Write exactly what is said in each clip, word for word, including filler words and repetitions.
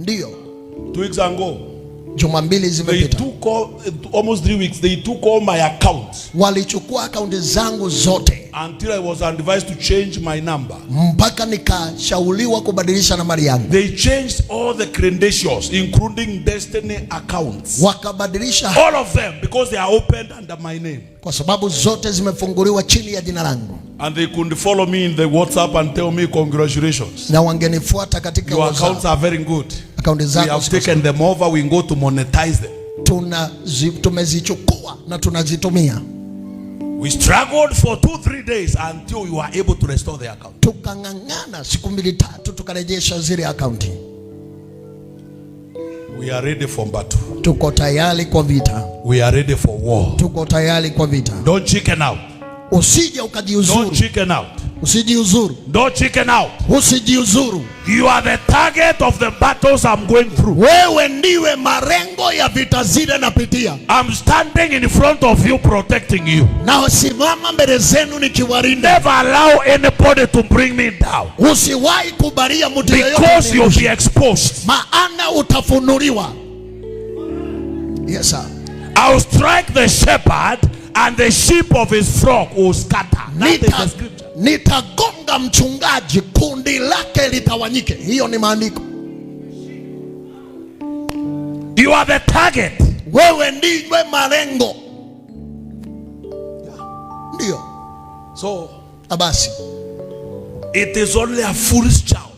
Ndio. Two weeks ago, juma mbili they zimepita, took all, almost three weeks, they took all my accounts. Walichukua akaunti zangu zote. Until I was advised to change my number. Mpaka nikashauriwa kubadilisha nambari yangu. They changed all the credentials, including destiny accounts. Wakabadilisha all of them, because they are opened under my name. Kwa sababu zote zimefunguliwa chini ya jina langu. And they could follow me in the WhatsApp and tell me, "Congratulations. Na wangenifuata katika WhatsApp. Your accounts are very good. Akaunti zako ziko sawa. We have taken them over, we go to monetize them." Tunazi-, tumezichukua na tunazitumia. We struggled for two, three days until we were able to restore the account. Tukang'ang'ana siku mbili tatu, tukarejesha zile akaunti. We are ready for battle. Tuko tayari kwa vita. We are ready for war. Tuko tayari kwa vita. Don't chicken out. Usije ukajiuzuru. Don't chicken out. Usijiuzuru. Don't chicken out. Usijiuzuru. You are the target of the battles I'm going through. Wewe ndiwe marengo ya vita zile napitia. I'm standing in front of you, protecting you. Nasimama mbele zenu nikiwalinda. Never allow anybody to bring me down. Usiwahi kubalia mtu yeyote. Because you'll be exposed. Maana utafunuliwa. Yes, sir. I'll strike the shepherd and the sheep of his flock will scatter. That is the scripture. Nita-, nitagonga mchungaji, kundi lake litawanyike. Hiyo ni maandiko. You are the target. Wewe ndiwe malengo. Ndio. So, basi, it is only a foolish child.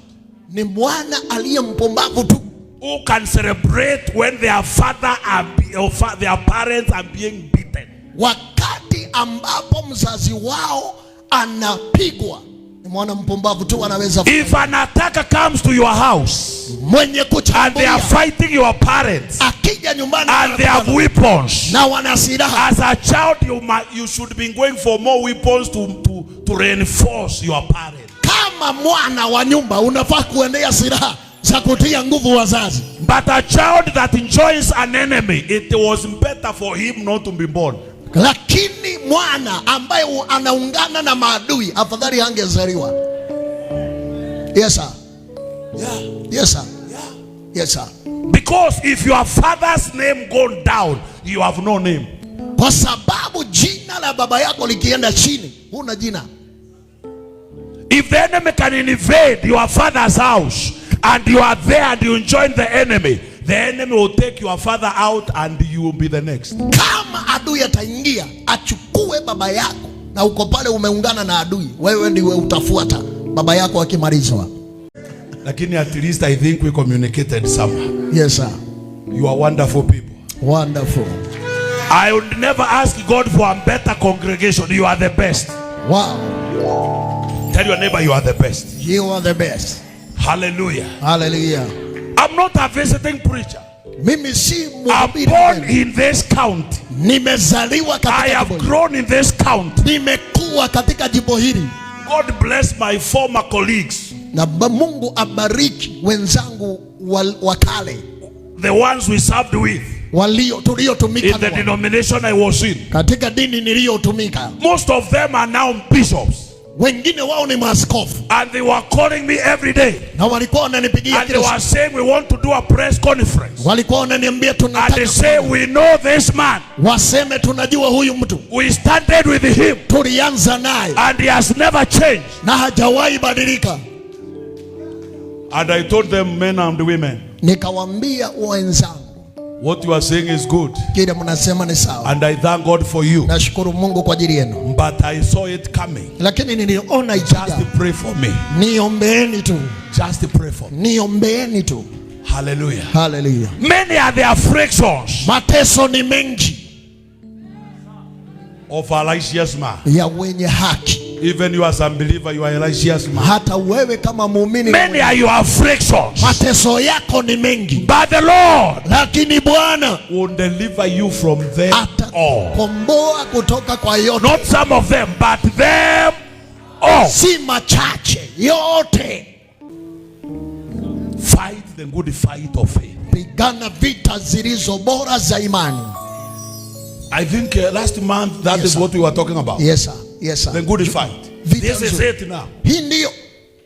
Ni mwana aliye mpumbavu tu. Who can celebrate when their father are be-, or fa-, their parents are being beaten. Wakati ambapo mzazi wao anapigwa, ni mwana mpumbavu tu anaweza. If an attacker comes to your house, mwenye kuchambulia, and they are fighting your parents, akija nyumbani and they have weapons, na wana silaha. As a child, you ma-, you should be going for more weapons to, to, to reinforce your parents. Kama mwana wa nyumba, unafaa kuendea silaha za kutia nguvu wazazi. But a child that enjoys an enemy, it was better for him not to be born. Lakini mwana ambaye u-, anaungana na maadui, afadhali hangezaliwa. Yes, sir. Yeah. Yes, sir. Yeah. Yes, sir. Because if your father's name gone down, you have no name. Kwa sababu jina la baba yako likienda chini, huna jina. If the enemy can invade your father's house and you are there and you join the enemy, the enemy will take your father out and you will be the next. Kama adui ataingia, achukue baba yako na uko pale umeungana na adui, wewe ndiwe utafuata baba yako akimalizwa. Lakini at least I think we communicated somehow. Yes, sir. You are wonderful people. Wonderful. I would never ask God for a better congregation. You are the best. Wow. Tell your neighbor, "You are the best." You are the best. Hallelujah. Hallelujah. I'm not a visiting preacher. Mimi si mhubiri mgeni. I'm born in this county. Nimezaliwa katika jimbo hili. I have grown in this county. Nimekuwa katika jimbo hili. God bless my former colleagues. Na ba-, Mungu abariki wenzangu wa, wa kale. The ones we served with. Walio, tuliotumika nao. In the denomination I was in. Katika dini niliyotumika. Most of them are now bishops. Wengine wao ni maaskofu. And they were calling me every day. Na walikuwa wananipigia kila siku. And they were saying, "We want to do a press conference." Walikuwa wananiambia, "Tunataka kufanya." And they say, "We know this man." Waseme, "Tunajua huyu mtu." We started with him. Tulianza naye. And he has never changed. Na hajawahi badilika. And I told them, men and women, nikawaambia wenzangu, "What you are saying is good. Kile mnasema ni sawa. And I thank God for you. Nashukuru Mungu kwa ajili yenu. But I saw it coming. Lakini niliona ikija. Just pray for me. Niombeeni tu. Just pray for me." Niombeeni tu. Hallelujah. Hallelujah. Many are the afflictions. Mateso ni mengi. Of a righteous man. Ya wenye haki. Even you as a believer, you are a righteous man. Hata wewe kama muumini. Many are your afflictions. Mateso yako ni mengi. But the Lord. Lakini Bwana. Will deliver you from them all. Atakukomboa kutoka kwa yote. Not some of them, but them all. Si machache, yote. Fight the good fight of faith. Pigana vita zilizo bora za imani. I think, uh, last month, that is what we were talking about. Yes, sir. Yes, sir. The good fight. Vita nzuri. This is it now. Hii ndiyo.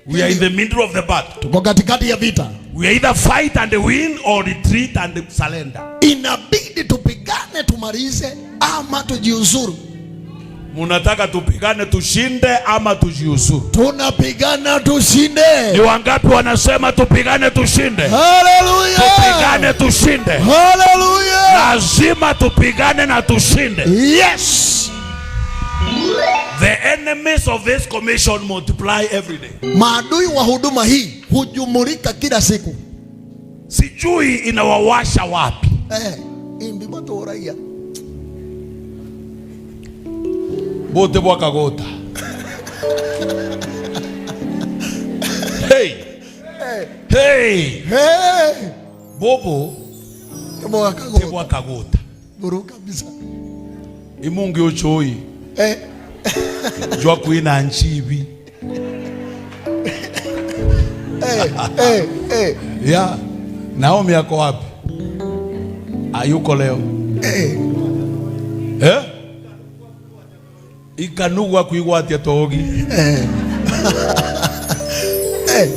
We are in the middle of the battle. Tuko katikati ya vita. We either fight and win or retreat and surrender. Inabidi tupigane tumalize ama tujiuzuru. Munataka tupigane tushinde ama tujiuzuru? Tunapigana tushinde. Ni wangapi wanasema tupigane tushinde? Hallelujah. Tupigane tushinde. Hallelujah. Lazima tupigane na tushinde. Yes. The enemies of this commission multiply every day. Maadui wa huduma hii hujumulika kila siku. Sijui inawawasha wapi. Eh, imbi baturagia. Bote bwakaguta. Hey. Eh. Hey. Eh. Bobo. Bwakaguta. Te bwakaguta. Buru kabisa. Imungi uchoi. Eh. Jwa kwina nchibi. Eh, eh, eh. Ya. Naomi ako wapi? Hayuko leo. Eh. Eh? Ikanugwa kwigwatia togi. Eh. Eh.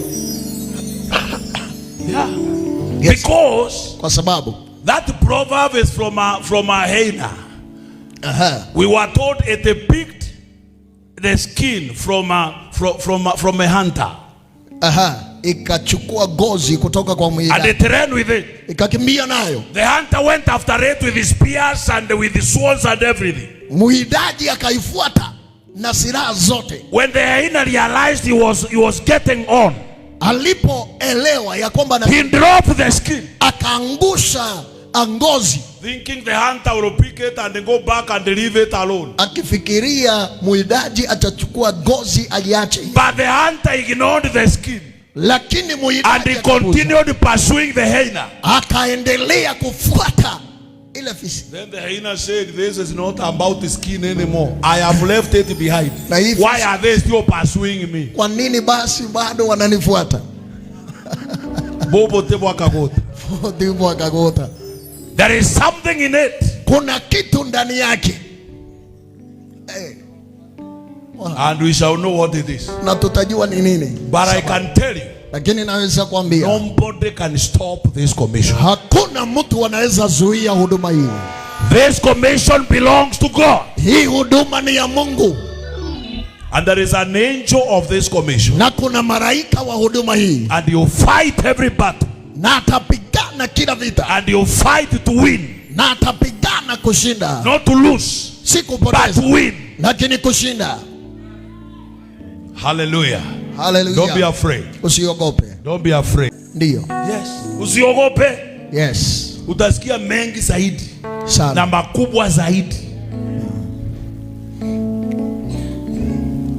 Yeah. Yes. Because kwa sababu that proverb is from a, from a hyena. Aha. We were told it picked the skin from a, from, from a, from a hunter. Aha, ikachukua ngozi kutoka kwa mwindaji. And it ran with it. Ikakimbia nayo. The hunter went after it with his spears and with his swords and everything. Mwindaji akaifuata na silaha zote. When the hyena realized he was, he was getting on, alipoelewa ya kwamba na he dropped the skin. Akaangusha ngozi. Thinking the hunter will pick it and go back and leave it alone. Akifikiria mwindaji atachukua ngozi aiache. But the hunter ignored the skin. Lakini mwindaji and he akapuuza. Continued pursuing the hyena. Akaendelea kufuata ile fisi. Then the hyena said, "This is not about the skin anymore. I have left it behind. Na hii fisi. Why are they still pursuing me?" Kwa nini basi bado wananifuata? Bobo te bwakaguta. Bobo te bwakaguta. There is something in it. Kuna kitu ndani yake. Eh. And we shall know what it is. Na tutajua ni nini. But I can tell you, lakini naweza kuambia, nobody can stop this commission. Hakuna mtu anaweza zuia huduma hii. This commission belongs to God. Hii huduma ni ya Mungu. And there is an angel of this commission. Na kuna malaika wa huduma hii. And you fight every battle. Na atapigana kila vita. And you fight to win. Na atapigana kushinda. Not to lose, si kupoteza, but to win. Lakini kushinda. Hallelujah. Hallelujah. Don't be afraid. Usiogope. Don't be afraid. Ndio. Yes. Usiogope. Yes. Utasikia mengi zaidi. Sana. Na makubwa zaidi.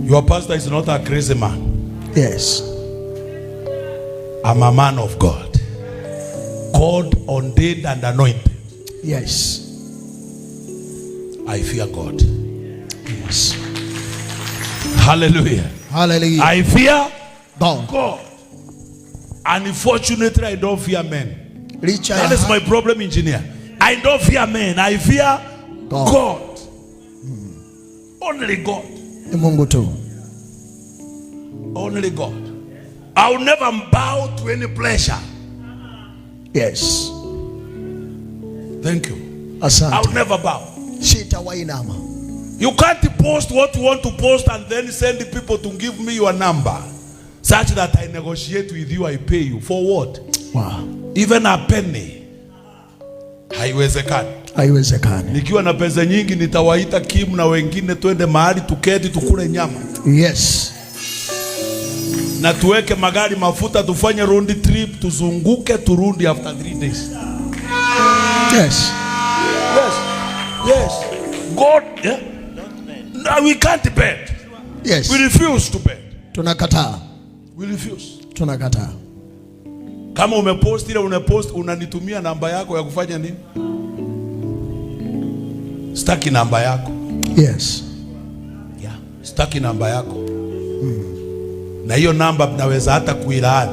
Your pastor is not a crazy man. Yes. I'm a man of God. God ordained and anointed. Yes. I fear God. Yes. Hallelujah. Hallelujah. I fear God. God. Unfortunately, I don't fear men. Licha ya... That is my problem, engineer. I don't fear men. I fear God. God. Only God. Ni Mungu tu. Only God. I'll never bow to any pleasure. Yes. Thank you. Asante. I'll never bow. Sitawahi inama. You can't post what you want to post and then send people to give me your number such that I negotiate with you, I pay you. For what? Wow. Even a penny. Haiwezekani. Haiwezekani. Nikiwa na pesa nyingi, nitawaita Kim na wengine, twende mahali tuketi, tukule nyama. Yes. Na tuweke magari mafuta, tufanye road trip, tuzunguke, turudi after three days. Yes. Yes. Yes. God, yeah? No, we can't bend. Yes. We refuse to bend. Tunakataa. We refuse. Tunakataa. Kama umepost ile unapost, unanitumia namba yako ya kufanya nini? Sitaki namba yako. Yes. Yeah. Sitaki namba yako. Mm. Na hiyo namba naweza hata kuilaani.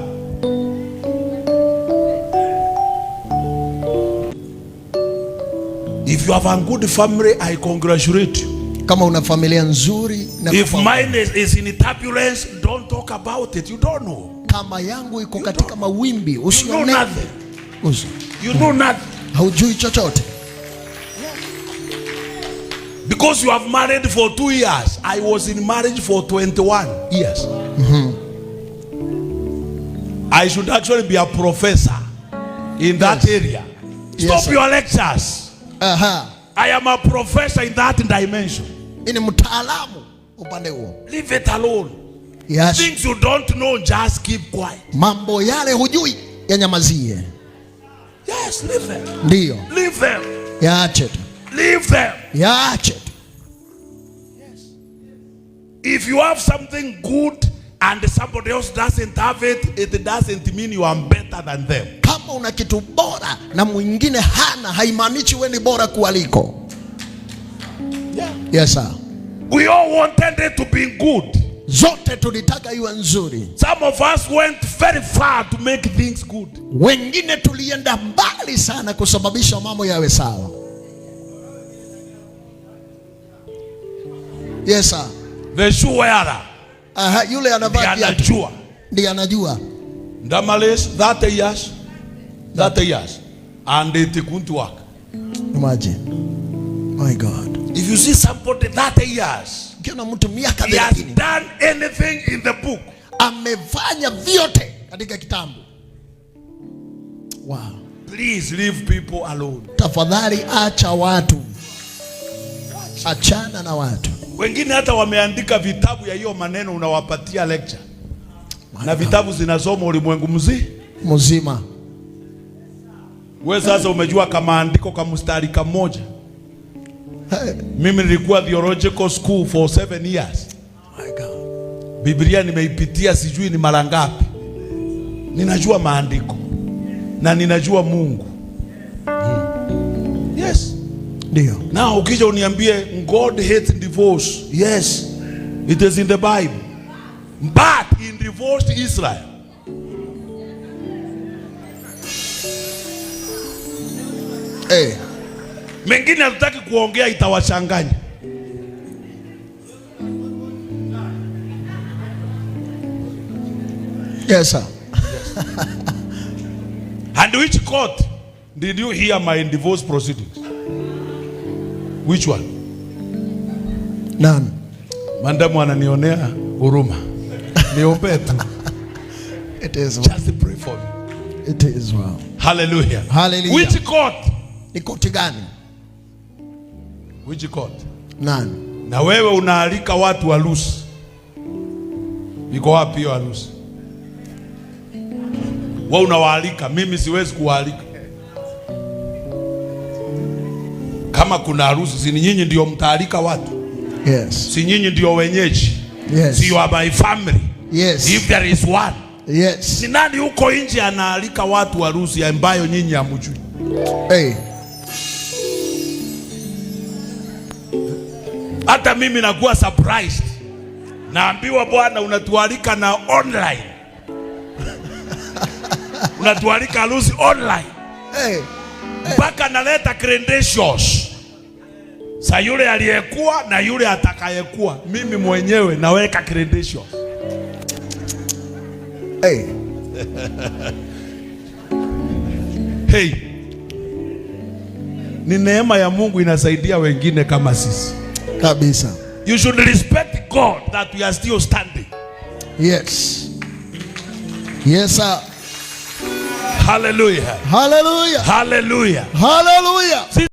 If you have a good family, I congratulate you. Kama una familia nzuri na If mine is, is in turbulence, don't talk about it. You don't know. Kama yangu iko katika mawimbi, usione. You know nothing. Usi- You know nothing. Haujui chochote. Because you have married for two years. I was in marriage for twenty-one years. I should actually be a professor in that area. Stop your lectures. Aha. I am a professor in that dimension. Ni mtaalamu upande huo. Leave it alone. Yes. Things you don't know, just keep quiet. Mambo yale hujui, yanyamazie. Yes, leave them. Ndio. Leave them. Yaache tu. Leave them. Yaache tu. Yes. If you have something good and somebody else doesn't have it, it doesn't mean you are better than them. Kama una kitu bora na mwingine hana, haimaanishi wewe ni bora kualiko. Yeah. Yes, sir. We all wanted it to be good. Zote tulitaka iwe nzuri. Some of us went very far to make things good. Wengine tulienda mbali sana kusababisha mambo yawe sawa. Yes, sir. The shoe wearer. Aha, yule anavaa kiatu. Ndiye anajua. Ndiye anajua. Damaris, thirty years. Thirty years. And it couldn't work. Imagine. My God. If you see somebody thirty years, ukiona mtu miaka thelathini, he has done anything in the book. Amefanya vyote katika kitabu. Wow. Please leave people alone. Tafadhali acha watu. Achana na watu. Wengine hata wameandika vitabu ya hiyo maneno unawapatia lecture. Na vitabu zinasomwa ulimwengu mzi-, mzima. Wewe sasa umejua kamaandiko ka mstari kamoja. Hey. Mimi nilikuwa theological school for seven years. My God. Biblia nimeipitia sijui ni mara ngapi. Ninajua maandiko. Na ninajua Mungu. Hmm. Yes. Ndio. Now ukija uniambie God hates divorce. Yes. It is in the Bible. But he divorced Israel. Eh. Mengine hatutaki kuongea, itawachanganya. Yes, sir. And which court did you hear my divorce proceedings? Which one? None. Madam ananionea huruma. Niombe tu. It is well. Just pray for me. It is well. Hallelujah. Hallelujah. Which court? Ni koti gani? Which court? None. Na wewe unaalika watu harusi. Iko wapi hiyo harusi? Wewe unawaalika, mimi siwezi kuwaalika. Kama kuna harusi, si ni nyinyi ndio mtaalika watu? Yes. Si nyinyi ndio wenyeji? Yes. Si you are my family? Yes. If there is one. Yes. Ni nani huko nje anaalika watu harusi ambayo nyinyi hamjui? Hey. Hata mimi nakuwa surprised. Naambiwa, "Bwana, unatualika na online." Unatualika harusi online. Hey. Mpaka naleta credentials. Sa yule aliyekuwa na yule atakayekuwa, mimi mwenyewe naweka credentials. Hey. Hey. Ni neema ya Mungu inasaidia wengine kama sisi. Kabisa. You should respect God that we are still standing. Yes. Yes, sir. Hallelujah. Hallelujah. Hallelujah. Hallelujah.